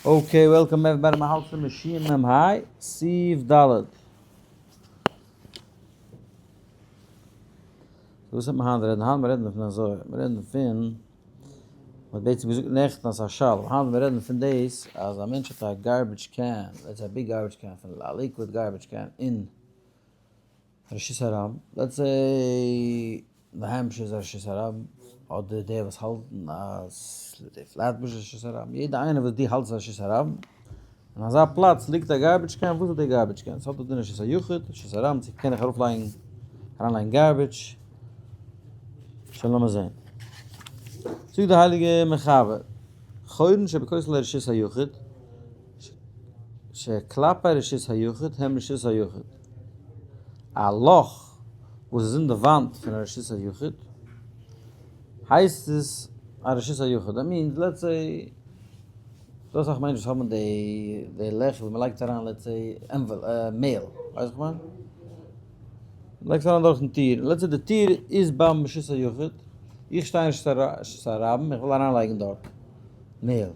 Okay, welcome everybody, מ'האלט פון משיען מ ה, סעיף ד'. וואס וועט מען היינט רעדן? היינט מיר רעדן פון אזוי, מיר רעדן פון, מ'האט בעצם געזאגט נעכטן אז ס'איז א שאלה, היינט מיר רעדן פון דאס אז א מענטש האט א garbage can, let's say א big garbage can, פון א liquid garbage can אין רשות הרבים, let's say ניו העמפשיר איז א רשות הרבים, אדער די וואס האלטן אז די פלעטבוש איז רשות הרבים, יעדע איינער וואס דו האלטסט איז רשות הרבים, אין אזא פלאץ ליגט א garbage can, וואס איז די garbage can? ס'האט א דין רשות היחיד, רשות הרבים, צו קען איך ארויפלייגן, אריינלייגן garbage? שוין לאמיר זען. זאגט די הייליגע מחבר, חורין שבכותל רשות היחיד, שכלפי רשות היחיד הם רשות היחיד. א לאך וואס איז אין די וואנט פון א רשות היחיד, הייסט עס א רשות היחיד. That means, let's say, ס'דא אסאך מענטשן וואס האבן די די לעכל ווי מ'לייגט אריין let's say mail, ווייסט וואס איך מיין? לייגסט אריין דורכן טיר, let's say די טיר איז ביים רשות היחיד, איך שטיי אין רשות הרבים, איך וויל אריינלייגן דארט mail,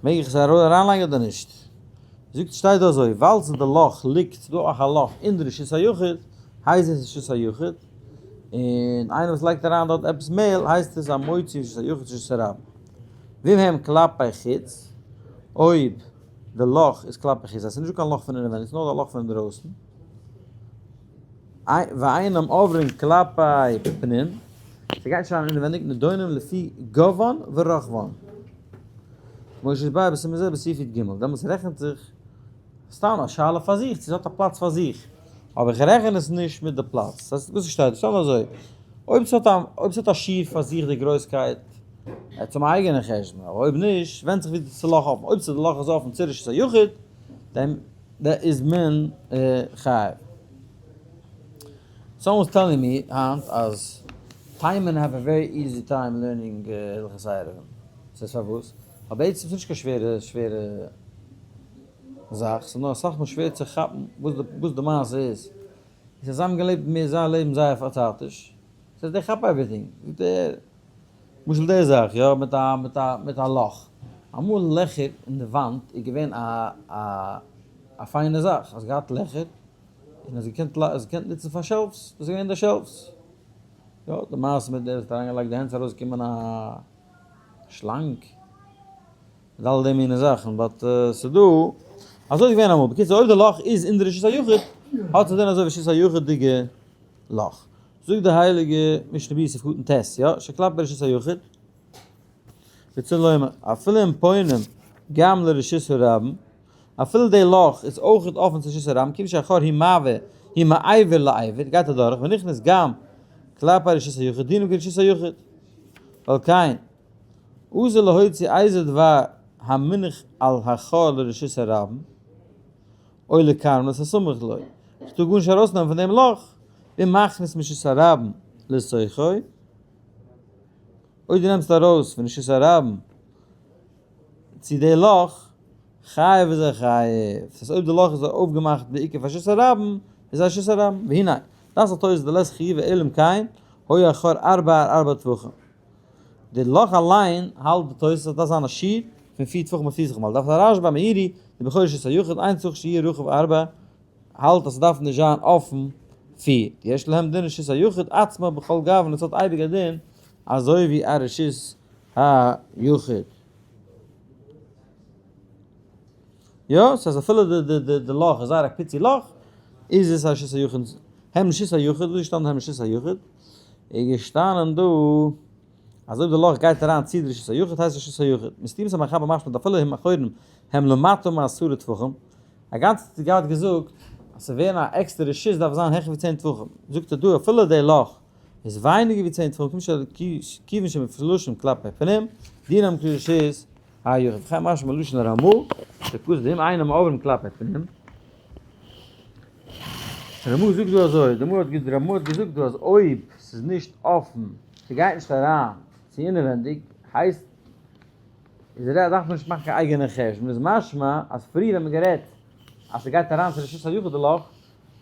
מעג איך עס אריינלייגן אדער נישט? זאגט שטייט דא אזוי, ווייל ס'איז די לאך ליגט ס'דא אויך א לאך אין די רשות היחיד, הייסט עס רשות היחיד, און איינער וואס לייגט אריין דארט עפעס mail הייסט עס א מוציא רשות היחיד צו רשות הרבים. ואם הם כלפי חוץ, אויב די לאך איז כלפי חוץ, אז ס'איז נישטא קיין לאך פון אינעווייניג, ס'איז נאר א לאך פון אינדרויסן, ואינם עוברים כלפי פנים, ס'גייט נישט אריין אינעווייניג, נידונים לפי גובהן ורחבן. משה איז ביי בסימן זה בסעיף י ג, דעמאלטס רעכנט זיך סתם א שאלה פאר זיך צו עס האט א פלאץ פאר זיך, אבער איך רעכן עס נישט מיט די פלאץ, דאס הייסט וואס שטייט דא? סתם אזוי, אויב עס האט א אויב עס האט א שיעור פאר זיך די גרויסקייט, ער צום אייגענע חשבון, אבער אויב נישט, ווענדט זיך ווי די לאך אפן, אויב די לאך איז אפן צו רשות היחיד, דעם איז מען חייב. Someone was telling me היינט אז תימן have a very easy time learning הלכות עירובין. ס'איז פארוואס? ווייל בעצם ס'נישט קיין שווערע שווערע זאך, ס'איז נאר אסאך מאל שווער צו כאפן וואס די וואס די מעשה איז. איז זיי האבן געלעבט מער זיי לעבן זייער פארצייטיש, ס'איז they כאפ everything. זאגט ער, למשל די זאך יא מיט א מיט א מיט א לאך. אמאל לעכער אין די וואנט איז געווען א א א פיינע זאך, האסט געהאט לעכער און האסט געקענט האסט געקענט נוצן פאר shelves, דאס איז געווען די shelves. יא, די מעשה מיט דער וואס האט אריינגעלייגט די הענט איז ארויסגעקומען א שלאנג, מיט אלע די מיני זאכן, but ס'דא, אזוי איז געווען אמאל, בקיצור אויב די לאך איז אין די רשות היחיד, האט עס דין אזוי ווי רשות היחיד'יגע לאך. זאגט די הייליגע משנה ברורה סעיף קטן ט', יא, שקלאפט ברשות היחיד, רצון לומר, אפילו אם פונים גם לרשות הרבים, אפילו די לאך איז אויך אפען צו רשות הרבים, כיוון שהחור הוא מעבר, הוא מעבר לעבר, גייט אדורך, ונכנס גם כלפי רשות היחיד, דינו כרשות היחיד. ועל כן, אסור להוציא איזה דבר המונח על החור לרשות הרבים, או לכרמלית הסמוך לו. איך טאר גארנישט ארויסנעמען פון דעם לאך, ואם מכניס מרשות הרבים לתוכו, אויב דו נעמסט ארויס פון רשות הרבים צו די לאך, חייב איז ער חייב, דאס הייסט אויב די לאך איז אויפגעמאכט בעיקר פאר רשות הרבים, איז א רשות הרבים, והנה, דאס האט אויס דלית חיובא אלא אם כן, היה החור ארבעה על ארבעה טפחים. די לאך אליין האלט די תוס' אז דארף זיין א שיעור פון פיר טפחים אויף פיר טפחים, ווייל דארף א רשב"א מאירי דבחור רשות היחיד אין צריך שיהיה רחב ארבעה, האלט אז ס'דארף נישט זיין אפן פיר, יש להם דין רשות היחיד עצמה בכל גוון, עס האט אייביג א דין אזוי ווי א רשות היחיד. יא, ס'איז אפילו די די די לאך איז זייער א פיצי לאך, איז עס א רשות היחיד, הם רשות היחיד, וואס איז געשטאנען הם רשות היחיד? איז געשטאנען דא אז אויב די לאך גייט אריין צו די רשות היחיד הייסט עס רשות היחיד, מסתמא המחבר משמע דאפילו הם אחוריים הם למטה מעשרה טפחים, א גאנצע צייט געהאט געזאגט אז צו ווערן א עקסטערע רשות דארף זיין העכער ווי צען טפחים, זאגט ער דא אפילו די לאך איז ווייניגער ווי צען טפחים כיוון שמפולשים כלפי פנים, דינם כרשות היחיד, וכן משמע מלשון הרמ"א, שכתוב דאם אינם עוברים כלפי פנים. רמ"א זאגט דא אזוי, די רמ"א האט געזאגט דא אז אויב ס'איז נישט אפן, ס'גייט נישט אריין צו אינעווענדיג, הייסט איז ר' דארף מען נישט מאכן קיין אייגענע חשבון, איז משמע אז פריער האט מען גערעדט אז ס'גייט אריין צו רשות היחיד די לאך,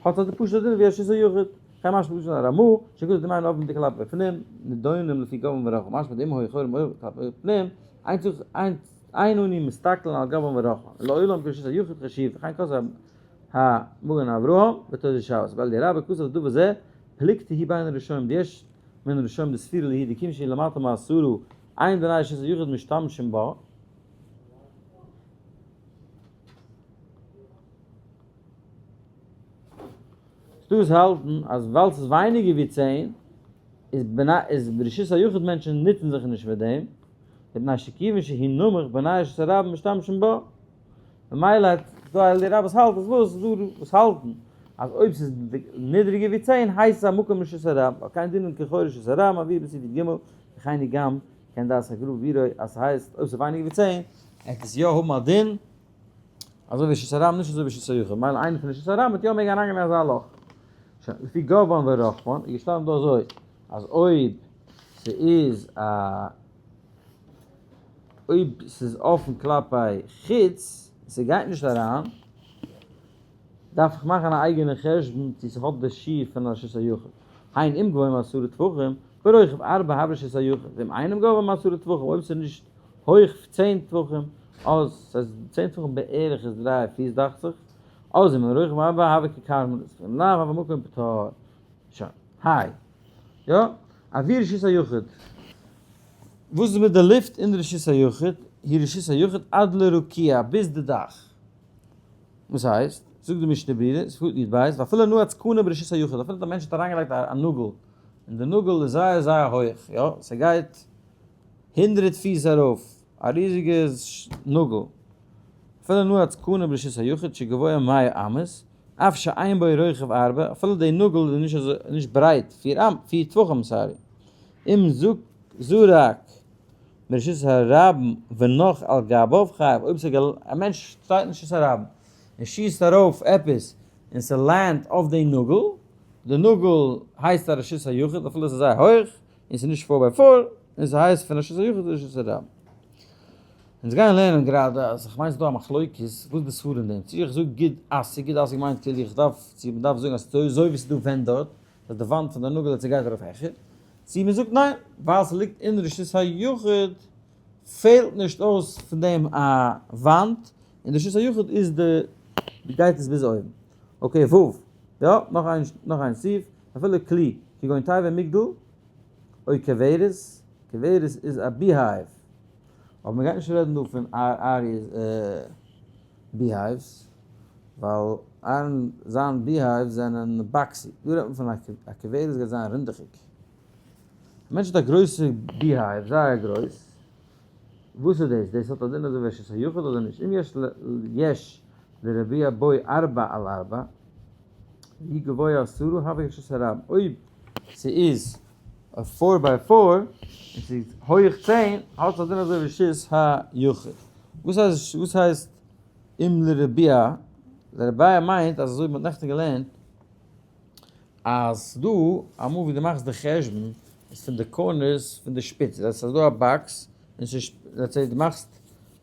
האט עס די פשוט'ע דין ווי רשות היחיד, וכן משמע בלשון הרמ"א, שכתוב דאם אינם עוברים כלפי פנים, נידונים לפי גובהן ורחבן, משמע דאם היו חורים עוברים כלפי פנים, אין צריך אין. אין אנו מסתכלין על גבהן ורוחבן, לעולם כרשות היחיד חשיב, וכן כתב המגן אברהם בתוס' שבת, ואל ירבה כתב דבר זה, פלוגתא היא בין הראשונים, דיש מן הראשונים דסבירא להו דכיון שהיא למטה מעשרה, אין בני רשות היחיד משתמשים בה. ס'דא וואס האלטן אז ווייל ס'איז ווייניגער ווי 10 איז איז ברשות היחיד מענטשן נוצן זיך נישט מיט דעם, מפני שכיוון שהיא נמוך בני רשות הרבים משתמשים בה, ממילא ס'דא א אלדי רב וואס האלט אז וואס? ס'דא וואס האלטן אז אויב ס'איז נידריגער ווי 10 הייסט עס א מקום רשות הרבים, ועל כן דינן ככל רשות הרבים אביא בסעיף י"ג, וכן היא גם כן דעת הגר"א וביאורו אז ס'הייסט אויב ס'איז ווייניגער ווי 10 עט עס יא האבן א דין אזוי ווי רשות הרבים נישט אזוי ווי רשות היחיד, מילא איינער פון רשות הרבים וועט יא מעגן אריינגיין אין אזא לאך. שוין, לפי גבהן ורוחבן איז געשטאנען דא אזוי אז אויב ס'איז א אויב ס'איז אפן כלפי חוץ און ס'גייט נישט אריין דארף איך מאכן א אייגענע חשבון צו ס'האט די שיעור פון א רשות היחיד. הן אם גבוהים עשרה טפחים ברוחב ארבע הוה רשות היחיד ואם אינם גבוהים עשרה טפחים אויב ס'איז נישט הויך 10 טפחים אז ס'איז 10 טפחים בערך איז 3 פיס דאכט זיך אז אם רוחב ארבע הוה ככרמלית ואם לאו הוה מקום פטור. שוין. היי. יא. אויר רשות היחיד. וואס איז מיט די לופט אין רשות היחיד? היא רשות היחיד עד לרקיע, ביז די דאך. וואס הייסט? זאגט די משנה ברורה, ס'פארט נישט בית, ואפילו נעץ קנה ברשות היחיד, אפילו א מענטש האט אריינגעלייגט א נאגל, און די נאגל איז זייער זייער הויך, יא, ס'גייט 100 פיס ארויף, א ריזיגע נאגל, אפילו נעץ קנה ברשות היחיד שגבוה מאה אמות, אף שאין בו רוחב ארבע, אפילו די נאגל איז נישט אזוי נישט ברייט, 4 טפחים sorry, אם זרק מרשות הרבים ונח על גביו חייב, אויב ס'איז א מענטש שטייט אין רשות הרבים און שיסט ארויף עפעס און ס'לענדט אויף די נאגל, די נאגל הייסט א רשות היחיד אפילו ס'איז זייער הויך און ס'איז נישט four by four, און ס'הייסט פון רשות היחיד לרשות הרבים. אונז גייען לערנען גראדע אז איך מיין ס'איז דא א מחלוקת וואס די סברא אין דעם, צו איך זאג גוד אסיק, גוד אסיק מיינט כאילו איך דארף, צו מ'דארף זאגן אז אזוי ווי ס'איז דא ווענט דארט, אז די וואנט פון די נאגל צו גייט ארויף העכער, צו מ'זאגט ניין, ווייל ס'ליגט אין רשות היחיד פעלט נישט אויס פון דעם א וואנט, און די רשות היחיד איז די גייט עס ביז אויבן. okay ו'. יא, נאך איין נאך איין סעיף, אפילו כלי, כגון תיבה מגדל, או כוורת, כוורת איז א beehive, אבער מ'גייט נישט רעדן דא פון ארי'ס beehives, ווייל אהרן זיין beehives זענען boxy, דא רעדט מען פון א כוורת גייט זיין רינדעכיג. א מענטש האט א גרויסע beehive, זייער גרויס, וואס איז דאס? דאס האט א דין אזוי ווי רשות היחיד אדער נישט? אם יש יש לרבוע בו ארבע על ארבע, והוא גבוה עשרה הוי רשות הרבים, אויב ס'איז א four by four און ס'איז הויך 10 האט עס א דין אזוי ווי רשות היחיד. וואס הייסט וואס הייסט אם לרביע? לרביע מיינט אז אזוי ווי מ'האט נעכטן געלערנט אז ס'דא אמאל ווי דו מאכסט די חשבון איז פון די corners פון די שפיץ, דאס הייסט ס'איז דא א box און ס'איז let's say דו מאכסט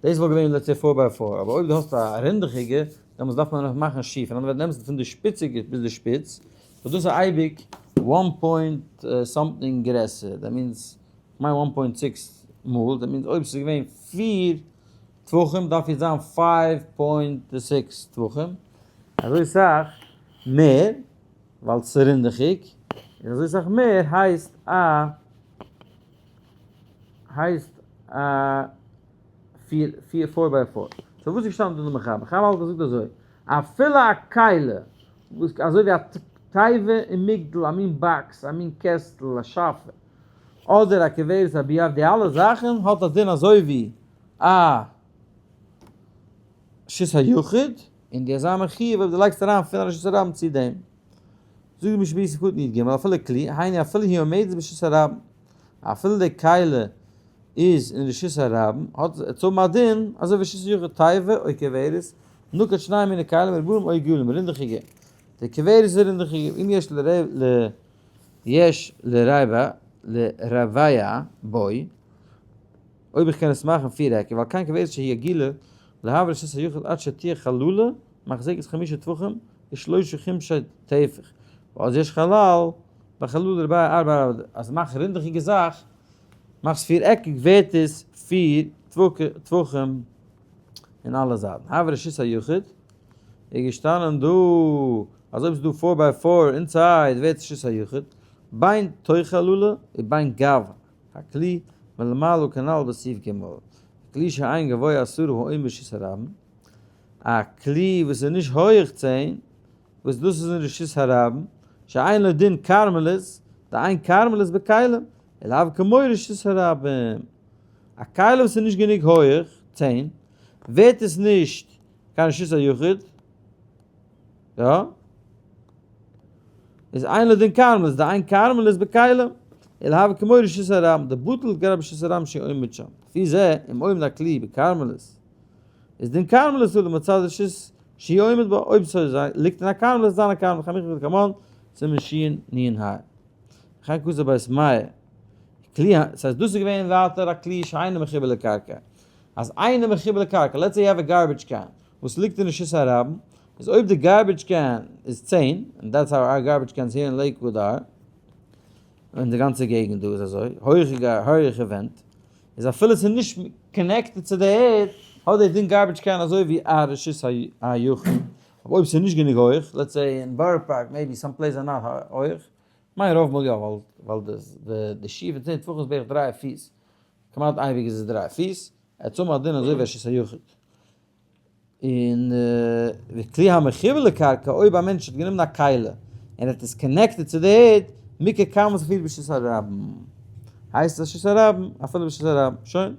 דאס וואלט געווען let's say four by four אבער אויב דו האסט א רינדעכיגע דעמאלטס דארף מען נאך מאכן שיף אין אנדערע ווערטער נעמסטו פון די שפיציגע ביז די שפיץ so דאס איז אייביג one point something גרעסער that means כ'מיין 1.6 מאל that means אויב ס'איז געווען 4 טפחים דארף יעצט זיין 5.6 טפחים אזוי סאך מער ווייל ס'איז רינדעכיג און אזוי סאך מער הייסט א הייסט א 4 four by four. so וואס איז געשטאנען דא אין די מחבר? מחבר האלט געזאגט אזוי, אפילו א כלי וואס אזוי ווי א תיבה און מגדל, א מין box, א מין קעסטל, א שאפע, אדער א כוורת א beehive, די אלע זאכן האט א דין אזוי ווי א רשות היחיד, און די אזא מחיוב אויב דו לייגסט אריין פון א רשות הרבים צו דעם. זאגט די משנה ברורה סעיף קטן י"ג, אפילו כלי, היינו אפילו היא עומדת ברשות הרבים, אפילו די כלי איז אין רשות הרבים, האט עס האבן א דין אזוי ווי רשות היחיד, תיבה או כוורת, נקט שני מיני כלים מרובעים או עגולים, רינדעכיגע, די כוורת איז רינדעכיגע, אם יש ל יש לרבע לרבע בו, אויב איך קען עס מאכן פיר עקיג, ועל כן כוורת שהיא עגולה, להעביר רשות היחיד עד שתהיה חלולה, מחזקת חמישה טפחים, ושלושה חומשי טפח, ואז יש חלל, בחלל רבע ארבע ארבע, אז מאך רינדעכיגע זאך, מאכסט פיר עקיג ווערט עס 4. טפחים אין אלע זייטן. הוה רשות היחיד איז געשטאנען דא אז אויב ס'איז דא four by four inside ווערט עס רשות היחיד, בין תוך חללה ובין גב הכלי מלמעלה כנל בסעיף ג'. כלי שאין גבוה 10 העומד ברשות הרבים, א כלי וואס איז נישט הויעך 10, וואס דאס איז אין רשות הרבים, שאין לו דין כרמלית, דאין כרמלית בכלים, אלא הוה כמו רשות הרבים. א כלי וואס איז נישט גענוג הויעך, 10, ווערט עס נישט קיין רשות היחיד, יא? איז אין לו דין כרמלית, דאין כרמלית בכלים, אלא הוה כמו רשות הרבים, דבטל גבי רשות הרבים שעומד שם. לפי זה, אם עומד הכלי בכרמלית, איז דין כרמלית הוא למצד רשות שעומד בה, אויב ס'איז ליגט אין א כרמלית איז זיין א כרמלית, חמיך וכמון, סימן שין נון ה'. וכן כתב בית מאיר, כלי, ס'הייסט דאס איז געווען ווייטער א כלי שאינו מחובר לקרקע, אז אינו מחובר לקרקע, let's say you have a garbage can, וואס ליגט אין רשות הרבים, איז אויב די garbage can איז 10, and that's how our garbage cans here in Lakewood are, און די גאנצע געגנט דא איז אזוי, הויכע ווענט, איז אפילו ס'איז נישט connected צו די ערד, האט די דין garbage can אזוי ווי א רשות היחיד. אבער אויב ס'איז נישט גענוג הויך, let's say אין בארא פארק, maybe some places are not הויך, מיין רוב מאל יא, ווייל די שיעור פון 10 טפחים איז בערך 3 פיס, כמעט אייביג איז עס 3 פיס, ער האט א דין אזוי ווי רשות היחיד. און וכלי המחובר לקרקע, אויב א מענטש האט גענומען א כלי און האט עס connected צו די ערד, מיקרי כרמלית אפילו ברשות הרבים. הייסט עס רשות הרבים, אפילו ברשות הרבים. שוין.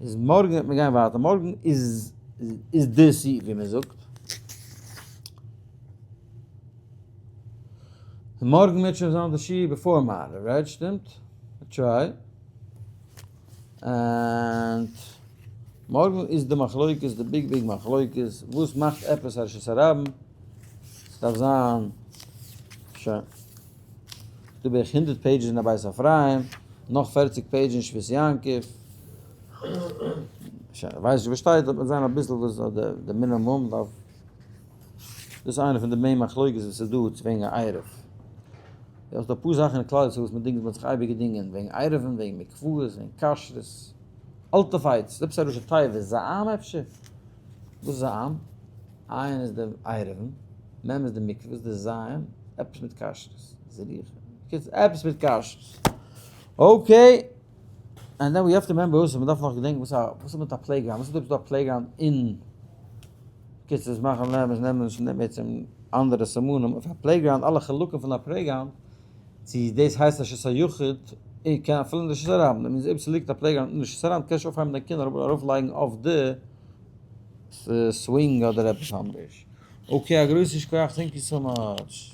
איז מארגן וועט מען גיין ווייטער. מארגן איז די סי, ווי מען זאגט. מארגן וועט שוין זיין די שיעור before מעריב, right? שטימט? Try. And מארגן איז די מחלוקת, די big big מחלוקת, וואס מאכט עפעס א רשות הרבים? ס'דארף זיין שוין. דא בערך 100 pages אין א בית אפרים, נאך 40 pages אין שבות יעקב. שוין, ווייס נישט וואס שטייט, דארף מען זיין אביסל וואס די מינימום דארף. דאס איז איינע פון די main מחלוקת וואס איז דא וועגן א עירוב. יא, ס'דא אפאר זאכן אין כלל ישראל וואס מען דינגט, מען האט זיך אייביג געדינגען וועגן עירובין, וועגן מקוואות, וועגן כשרות. אלטע fights, עפעס א ראשי תיבות, זעם אפשר? וואס איז זעם? עין איז די עירובין, מ' איז די מקווה, וואס איז די זיין? עפעס מיט כשרות. זריחה. קיצור, עפעס מיט כשרות. Okay. And then we have to remember also, מען דארף נאך געדענקען וואס א, וואס איז מיט א playground? וואס איז דא א playground אין קיצור, עס מאכן נעמען, עס נעמען נישט נעמען צום אנדערע סימנים. אויף א playground, אלע חלקים פון א playground, צו דאס הייסט רשות היחיד, איך קען אפילו אין רשות הרבים. דאס מיינט, אויב ס'ליגט א playground אין רשות הרבים, קענסט אויפהייבן דיין קינדער אבער ארויפלייגן אויף די swing אדער עפעס אנדערש. Okay, א גרויסן שכוח, thank you so much.